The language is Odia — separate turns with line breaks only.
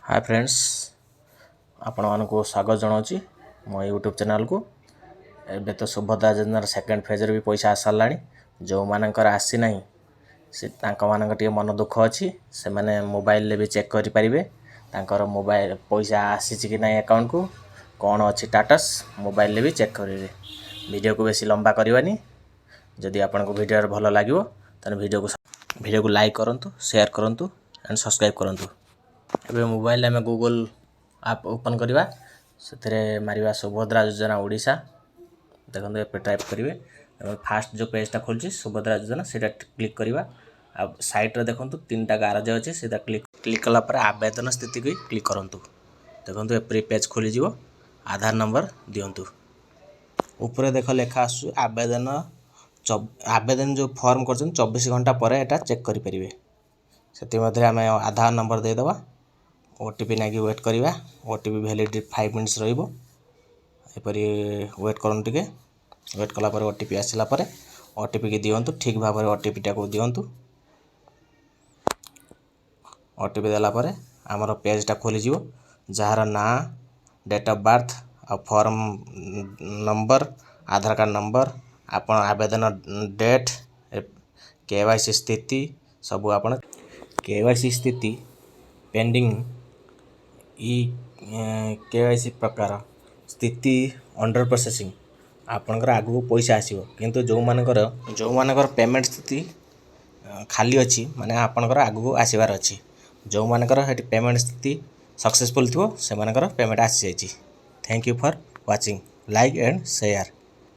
ହାଏ ଫ୍ରେଣ୍ଡସ୍, ଆପଣମାନଙ୍କୁ ସ୍ୱାଗତ ଜଣାଉଛି ମୋ ୟୁଟ୍ୟୁବ୍ ଚ୍ୟାନେଲ୍କୁ। ଏବେ ତ ସୁଭଦ୍ରା ଯୋଜନାର ସେକେଣ୍ଡ ଫେଜ୍ରେ ବି ପଇସା ଆସିସାରିଲାଣି। ଯେଉଁମାନଙ୍କର ଆସିନାହିଁ, ସେ ତାଙ୍କମାନଙ୍କ ଟିକେ ମନ ଦୁଃଖ ଅଛି। ସେମାନେ ମୋବାଇଲରେ ବି ଚେକ୍ କରିପାରିବେ, ତାଙ୍କର ମୋବାଇଲ ପଇସା ଆସିଛି କି ନାହିଁ, ଆକାଉଣ୍ଟକୁ କ'ଣ ଅଛି ଷ୍ଟାଟସ୍ ମୋବାଇଲରେ ବି ଚେକ୍ କରିବେ। ଭିଡ଼ିଓକୁ ବେଶୀ ଲମ୍ବା କରିବାନି। ଯଦି ଆପଣଙ୍କୁ ଭିଡ଼ିଓରେ ଭଲ ଲାଗିବ, ତାହେଲେ ଭିଡ଼ିଓକୁ ଲାଇକ୍ କରନ୍ତୁ, ସେୟାର କରନ୍ତୁ ଆଣ୍ଡ ସବସ୍କ୍ରାଇବ୍ କରନ୍ତୁ। ଏବେ ମୋବାଇଲରେ ଆମେ ଗୁଗଲ୍ ଆପ୍ ଓପନ୍ କରିବା। ସେଥିରେ ମାରିବା ସୁଭଦ୍ରା ଯୋଜନା ଓଡ଼ିଶା। ଦେଖନ୍ତୁ, ଏବେ ଟାଇପ୍ କରିବେ। ଫାଷ୍ଟ ଯେଉଁ ପେଜ୍ଟା ଖୋଲୁଛି ସୁଭଦ୍ରା ଯୋଜନା, ସେଇଟା କ୍ଲିକ୍ କରିବା। ଆଉ ସାଇଡ଼୍ରେ ଦେଖନ୍ତୁ, ତିନିଟା ଗାର ଯେଉଁ ଅଛି, ସେଇଟା କ୍ଲିକ୍ କ୍ଲିକ୍ କଲା ପରେ ଆବେଦନ ସ୍ଥିତିକୁ କ୍ଲିକ୍ କରନ୍ତୁ। ଦେଖନ୍ତୁ, ଏପରି ପେଜ୍ ଖୋଲିଯିବ। ଆଧାର ନମ୍ବର ଦିଅନ୍ତୁ। ଉପରେ ଦେଖ ଲେଖା ଆସୁଛି ଆବେଦନ। ଆବେଦନ ଯେଉଁ ଫର୍ମ କରିଛନ୍ତି, 24 ଘଣ୍ଟା ପରେ ଏଇଟା ଚେକ୍ କରିପାରିବେ। ସେଥିମଧ୍ୟରେ ଆମେ ଆଧାର ନମ୍ବର ଦେଇଦେବା। ଓଟିପି ନାଗି ୱେଟ୍ କରିବା। ଓଟିପି ଭ୍ୟାଲିଡ଼ିଟି 5 ମିନିଟ୍ସ ରହିବ। ଏପରି ୱେଟ୍ କରନ୍ତୁ ଟିକେ। ୱେଟ୍ କଲା ପରେ ଓଟିପି ଆସିଲା ପରେ ଓଟିପିକି ଦିଅନ୍ତୁ। ଠିକ୍ ଭାବରେ ଓଟିପିଟାକୁ ଦିଅନ୍ତୁ। ଓଟିପି ଦେଲା ପରେ ଆମର ପେଜ୍ଟା ଖୋଲିଯିବ, ଯାହାର ନାଁ, ଡେଟ୍ ଅଫ୍ ବାର୍ଥ ଆଉ ଫର୍ମ ନମ୍ବର, ଆଧାର କାର୍ଡ଼ ନମ୍ବର, ଆପଣ ଆବେଦନ ଡେଟ୍, କେୱାଇସି ସ୍ଥିତି ସବୁ। ଆପଣ କେୱାଇସି ସ୍ଥିତି ପେଣ୍ଡିଂ, ଇ କେୱାଇସି ପ୍ରକାର ସ୍ଥିତି ଅଣ୍ଡର ପ୍ରୋସେସିଂ, ଆପଣଙ୍କର ଆଗକୁ ପଇସା ଆସିବ। କିନ୍ତୁ ଯେଉଁମାନଙ୍କର ଯେଉଁମାନଙ୍କର ପେମେଣ୍ଟ ସ୍ଥିତି ଖାଲି ଅଛି, ମାନେ ଆପଣଙ୍କର ଆଗକୁ ଆସିବାର ଅଛି। ଯେଉଁମାନଙ୍କର ସେଠି ପେମେଣ୍ଟ ସ୍ଥିତି ସକ୍ସେସଫୁଲ୍ ଥିବ, ସେମାନଙ୍କର ପେମେଣ୍ଟ ଆସିଯାଇଛି। Thank you for watching. Like and share.